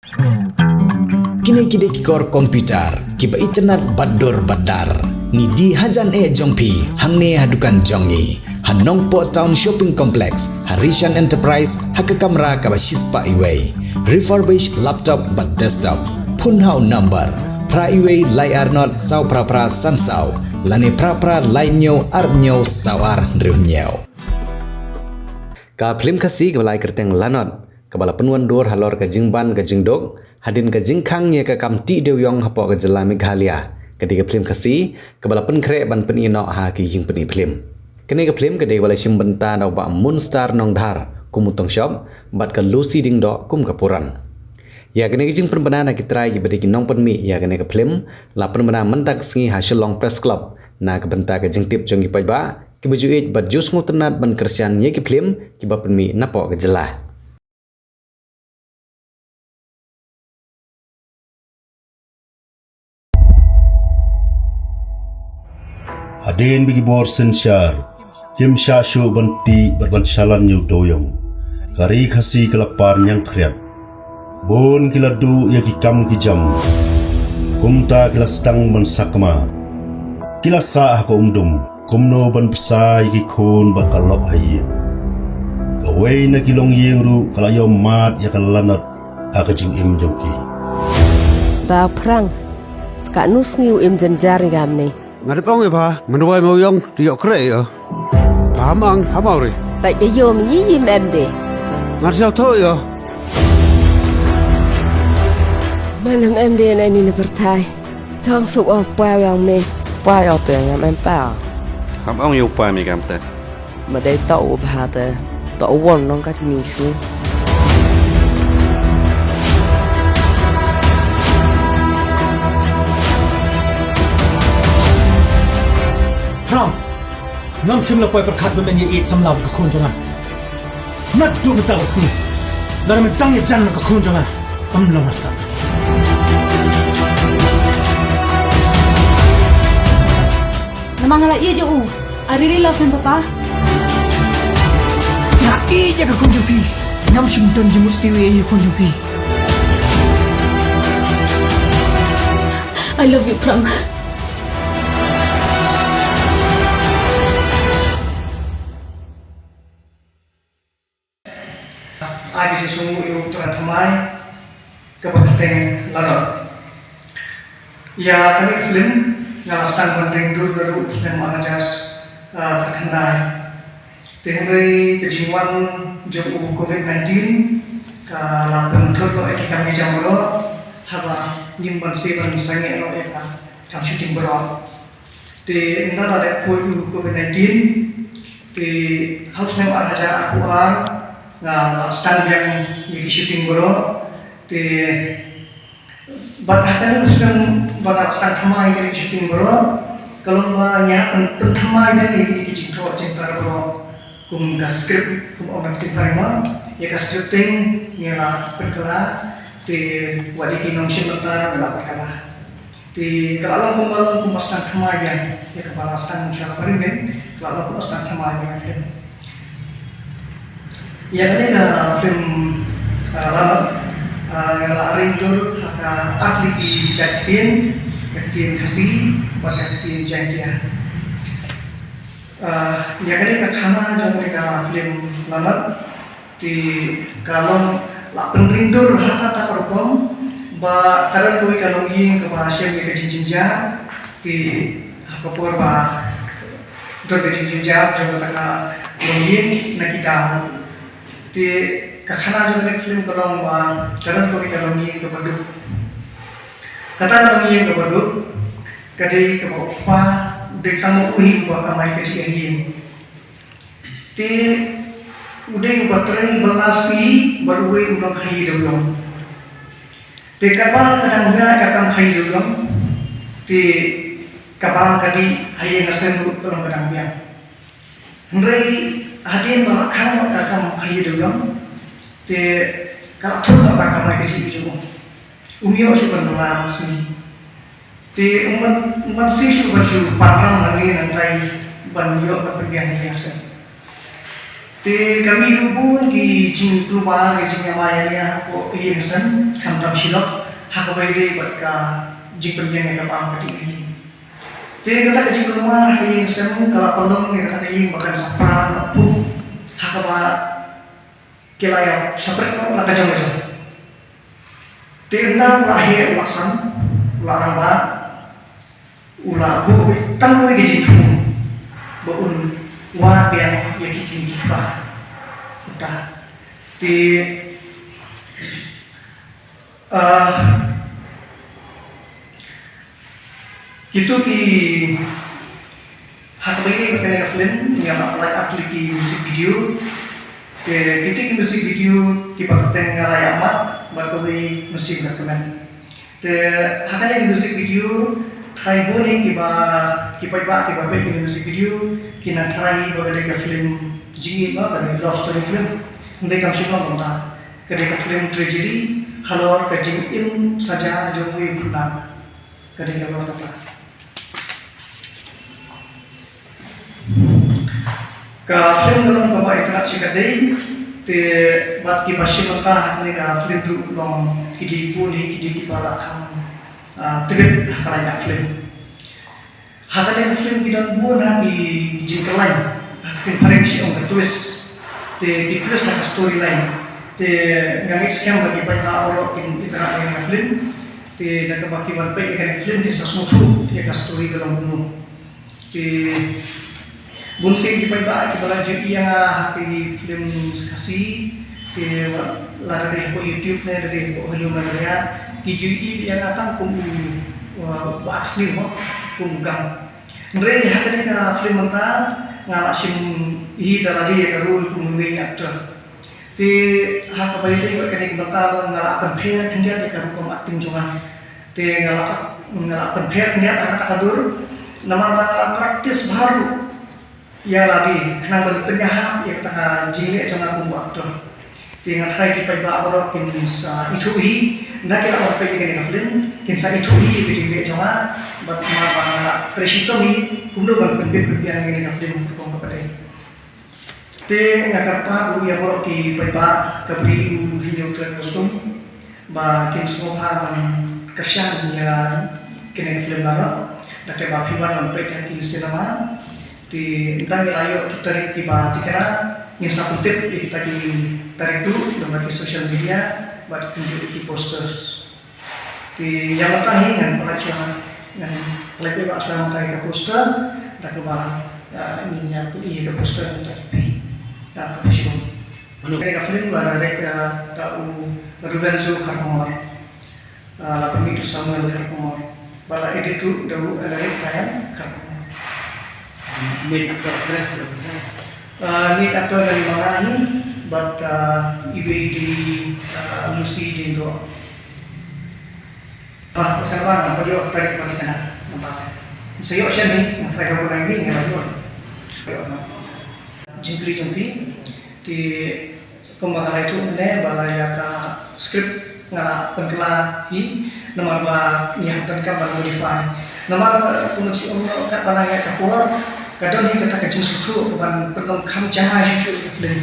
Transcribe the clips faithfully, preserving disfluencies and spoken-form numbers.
Kine ki dei ki kor computer kiba itynnad bad dur bad dar. Ngi die hajan eh jong phi hangne ha dukan jong ngi ha Nongpoh Town Shopping Complex, ha Rishan Enterprise, ha ka kamra kaba shispah iwei. Refurbished laptop bad desktop. Phone ha u number phra iwei lai ar not saw phra phra san saw lane phra phra lai hynñiew ar hynñiew saw ar hynriew hynñiew. Ka phlim Khasi kaba la ai kyrteng Lanot, kaba la pynwandur halor ka jingban ka jingduk hadien ka jingkhang ïa ka kam tih dewïong hapoh ka jylla Meghalaya, ka dei ka phlim Khasi kaba la pynkhreh ban pyni noh ha ki ïing pyni phlim. Kane ka phlim ka dei kaba la shim bynta da u Bah Moonstar Nongdhar kum u tongshop bad ka Lucy Diengdoh kum ka puran. Ïa kane ka jingpynbna na ki trai kiba dei ki nongpynmih ïa kane ka phlim la pynbna mynta ka sngi ha Shillong Press Club na ka bynta ka jingtip jong ki paidbah kiba ju ïeit bad ju sngewtynnad ban kyrshan ïa ki phlim kiba pynmih napoh ka jylla. Hadien ba ki bor synshar kim shah shuh ban tih bad ban shalan ïa u dewïong, ka ri Khasi ka la par ñiangkhriat. Bun ki la duh ïa ki kam ki jam, kumta ki la sdang ban sakma. Ki la sah ha ka umdum kumno ban bsa ïa ki khun bad ka lok ha ïing. Kawei na ki longïing ruh ka la ïoh mad ïa ka Lanot ha ka jingim jong ki. Ba Phrang, sa katno sngi u im jynjar ïa ka mne? Nga dep ong ïa pha, mynta wai mo ïong, te ïoh kre ïa. Pha ham ang, ham awri. Bad ïa ïoh me ïa im em de. Nga dep thoh ïa. Man em em de na ni na pyrthai. Chong suk oh pa ïong me. Pa ïong te ngam em pa. Ham ong ïa u pa me kam te. Ma dei to u bha te. To u won nong ka kini sngi. Phrang, ngam shym la poi pyrkhat ba men ïa ïeit samla bad ka khun jong nga. Naduh mynta ka sngi lada men dang ïajan bad ka khun jong nga, kam long artat. Namar nga la ïeit ïa u. I really love him, Papa. Nga ïeit ïa ka khun jong phi. Ngam shym don jingmut sniew ïa ka khun jong phi. I love you, Phrang. Ai ka jingsngewnguh ïa u trai thymmai kaba kyrteng Lanot. Ïa kane ka film nga la sdang ban ring dur naduh u snem ar hajar, ah, khatkhyndai. Te hynrei ka jingwan jong u covid nineteen ka la pynthut noh ïa ki kam ki jam baroh haba ngim banse ban sangeh noh ïa ka kam shooting baroh. Te ynda la dep poi u covid nineteen, te ha u snem ar hajar arphew ar nga la sdang biang ïa ki shooting baroh. Te bad ha kane u snem ba nga la sdang thymmai ïa ki shooting baroh, ka long ba ngi hap ban pynthymmai biang ïa ki jingthoh jingtar baroh. Kum ka script, kum ong na ka ktien phareng mo, ïa ka scripting ngi la pynkylla, te wat ïa ki nongshim bynta ngi la pynkylla. Te ka la long kumba long kumba sdang thymmai biang, ïa kaba la sdang shuwa kaba rim, ka la long kumba sdang thymmai biang ïa ka film. Ïa kane ka film, ah, Lanot, ah, nga la ring dur ha ka ar tylli ki jait ktien, ka ktien Khasi bad ka ktien Jaiñtia. Ah, ïa kane ka khana jong kane ka film Lanot, te ka long la pynring dur ha kata ka rukom ba ka don kawei ka longïing kaba shem ïa ka jingjynjar, te ha ka por ba don ka jingjynjar jong kata ka longïing na ki daw. Te ka khana jong kane ka film ka long ba ka don kawei ka longïing kaba duk. Kata ka longïing kaba duk ka dei kaba u kpa u dei tang ma u hi uba kamai kajih ha ïing. Te u dei uba trei bylla sngi bad uwei u nongkhaïi dewïong. Te kaba ka dang ïaid ka kam khaïi dewïong, te kaba ka dih ha ïing ha sem ruh ka long ka dang biang. Hynrei hadien ba la khang noh ka kam khaïi dewïong, te ka la thut noh ka kamai kajih jong u. Um ïoh shuh ban bylla sngi. Te um ban, um ban siew shuh ban shu pynrem nangne nangtai ban ïoh ban pynbiang ïa ka sem. Te ka mih ruh bun ki jingkulmar, ki jingïamai ïa ngi hapoh ka ïing sem, khamtam shi lok, ha kaba ïadei bad ka jingpynbiang ïa ka bam ka dih ka ïing. Te kata ka jingkulmar ha ka ïing sem ka la pynlong ïa kata ka ïing ba kan sa pra, ba phuh, ha kaba ki la ïa sa pret noh la ka jong ka jong. Te ynda u la heh u la san, u la rangbah, u la buh tang kawei ka jingthmu ba un wad biang ïa ki kmie ki kpa. Te, ah, kito ki, ha kaba ïadei bad kane ka film, nga la pynlait ar tylli ki music video. Te kito ki music video kiba kyrteng Nga La Ïa Mad bad kawei Mynsiem Ka Kmen. Te ha kane ka music video, tharai bun hi kiba, ki paidbah kiba peit ïa ka music video kin nang tharai ba ka dei ka film jingïeit, ba ka dei love story film. Hynrei kam shym long kumta. Ka dei ka film tragedy halor ka jingim saja jong uwei u khynnah. Ka dei ka lor kata. Ka film ka long kaba itynnad shikatdei, te bad kiba shim bynta ha kane ka film ruh long ki dei bun hi ki dei kiba la kham, ah, tbit ha ka lain ka film. Ha kane ka film ki don bun ha ki jingkyllaiñ, ha ka ktien phareng ki ong ka twist. Te ki twist ha ka storyline. Te nga ngeit skhem ba ki paidbah baroh kin itynnad ïa kane ka film. Te da kaba ki wan peit ïa kane ka film kin sa sngewthuh ïa ka story ka long kumno. Te bun sien ki paidbah kiba la ju ïohi ïa nga ha ki film Khasi, te lada dei hapoh YouTube ne, lada dei hapoh Hello Meghalaya, ki ju ïohi ïa nga tang kum u, uh, ba act sniew mo, kum u Gam. Hynrei ha kane ka film mynta nga la shim hi da la dei ïa ka role kum u main actor. Te ha kaba ïadei bad kane ka bynta ba nga la pynpher khyndiat ïa ka rukom acting jong nga. Te nga la, nga la pynpher khyndiat ha kata ka dur. Namar ba nga la practice bha ruh ïa lade khnang ban pynïahap ïa kata ka jingleh jong nga kum u actor. Te nga tharai ki paidbah baroh kin sa ithuh hi, ynda ki la wan peit ïa kane ka film, kin sa ithuh hi ïa ka jingleh jong nga, bad namar ba nga la trei shitom hi kumno ban pynbit pynbiang ïa kane ka film ha ka rukom kaba dei. Te nga kyrpad ruh ïa baroh ki paidbah, ka Bri U Hynñiewtrep Kustum ba kin sngewbha ban kyrshan ïa kane ka film baroh. Da kaba phi wan ban peit ha ki cinema. Te ynda ngi la ïoh ki tarik kiba thikna, ngin sa pyntip ïa kita ki tarik ruh lyngba ki social media bad kumjuh ki posters. Te ïa mynta hi ngan pynlait shuwa, ngan pynlait paidbah shuwa mynta ïa ka poster, da kaba, ah, ngin ïa pule ïa ka poster mynta shuwa. Ah, khublei shibun. Mano? Kane ka film la direct, ah, da u Rubenzo Kharkongor. Ah, la pynmih da u Samuel Kharkongor. Bad la edit ruh da u Alaric Ryan Kharkongor. Main actor actress ruh. Ah, lead actor ka dei ma nga hi, bad, ah, iwei i dei, ah, Lucy Diengdoh. Ah, ka sngewbha ngan ïoh ka tarik ba thikna, namar ba sa ïoh shen hi, nga tharai ka bun nang ïoh, nga la ïoh. Jingkylli jong phi, te kumba nga la ïathuh mynne ba la ïa ka script nga la pynkylla hi, namar ba ngi hap donkam ban modify. Namar ba kum shu ong katba la ïa ka por, ka don hi kata ka jingsngewthuh ban pynlong kham janai shuh shuh ïa ka film.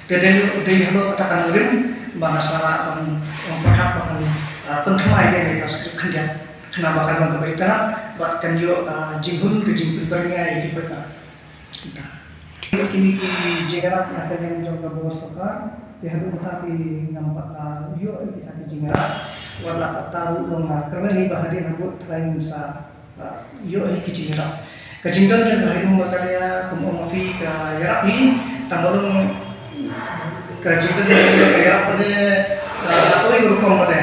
Te dei, dei halor kata ka nongrim ba nga sa lah ban, ban pyrkhat ba ngan, ah, pynthymmai ïa kane ka script khyndiat. Khnang ba kan long kaba itynnad bad kan ïoh, ah, jinghun ka jingpynbyrngia ïa ki paidbah. Kine ki jingïarap na ka liang jong ka bor sorkar, te haduh mynta te ngam pat, ah, ïoh ïa kita ki jingïarap. Wat la katta ruh long, ah, kyrmen hi ba hadien habud trai ngin sa, ah, ïoh hi ki jingïarap. Ka jingdon jong ka Haidung Meghalaya kum ong ma phi ka ïarap hi, tang ba long ka jingdon jong ka ïarap pat de, ah, la kawei ka rukom pat de.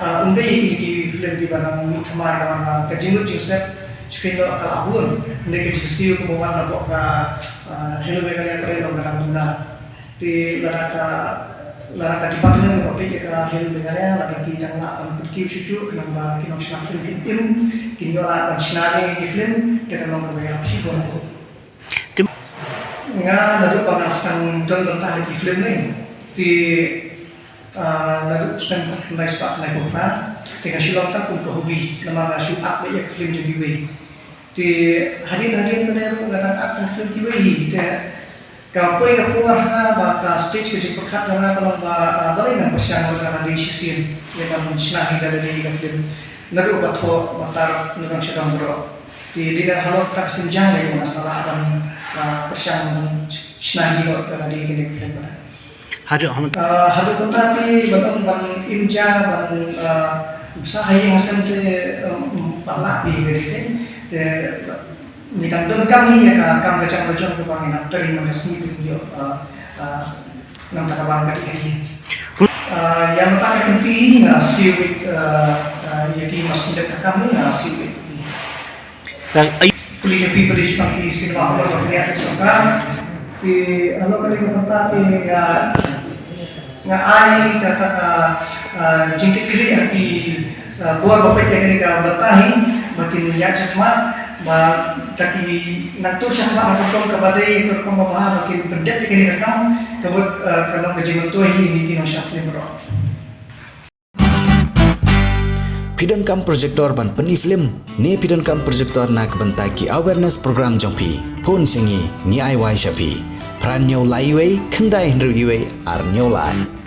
Ah, ym dei kine ki film kiba nang mih thymmai, namar ka jingmut jingsep shuh kein ka la bun. Ym dei ka jingsiew kaba wan na bok ka, ah, Hello Meghalaya pat de long ka dang duna. Te lada ka, lada ka department kaba peit ïa ka Hello Meghalaya, lada ki dang lah ban pynkiew shuh shuh khnang ba ki nongshna film kin im, kin ïoh lah ban shna ïa ki film, te kan long kaba ïarap shibun. Nga naduh ba nga sdang don bynta ha ki film ne, te, ah, naduh snem khyndai spah khyndai phew phra, te nga shu long tang kum ka hobby, namar nga shu act beit ïa ka film jong kiwei. Te hadien hadien kane ruh nga dang act tang film kiwei hi, te Ka poi ka por ha ba ka stage ka jingpyrkhat jong nga ka long ba, ah, balei ngan pyrshang ïa ka lade shisien, ïa ban shna hi da lade ïa ka film. Naduh ba thoh ba tar na jong sha dong baroh. Te dei na halor kata ka sienjang lei ba nga sa lah ban, ah, pyrshang ban shna hi noh da lade ïa kane ka film ba. Haduh ha mynta. Ah, haduh mynta te ban ong ban im ja ban, ah, sa ha ïing ha sem te, um, ban lah phi ïa kane te. Te ngi dang donkam hi ïa ka kam ka jong ka jong kaba ngi nang trei man ka sngi te ngi ïoh, ah, ah, nangta ka bam ka dei ha ïing. Ah, ïa mynta ka kynti nga siew wit, ah, ah, ïa ki nongshim dep ka kam nga siew wit. Tang ai. Pule ïa phi pule sha ki cinema hall ba phi ïa ka sorkar. Ki halor kane ka bynta te nga, nga ai kata ka, ah, jingkitkhlieh ha ki, ah, bor ba peit ïa kane ka bynta hi ba kin ïaid shakhmat ba da ki nang tur shakhmat ha ka rukom kaba dei ka rukom ba bha ba kin pyndep ïa kane ka kam ka bud, ah, ka long ka jingmyntoi hi ïa ki nongshah film baroh. Phi donkam projector ban pyni film ne phi donkam projector na ka bynta ki awareness program jong phi? Phone sha ngi, ngi ai wai sha phi. Phra hynñiew lai wei, khyndai hynriew wei, ar hynñiew lai.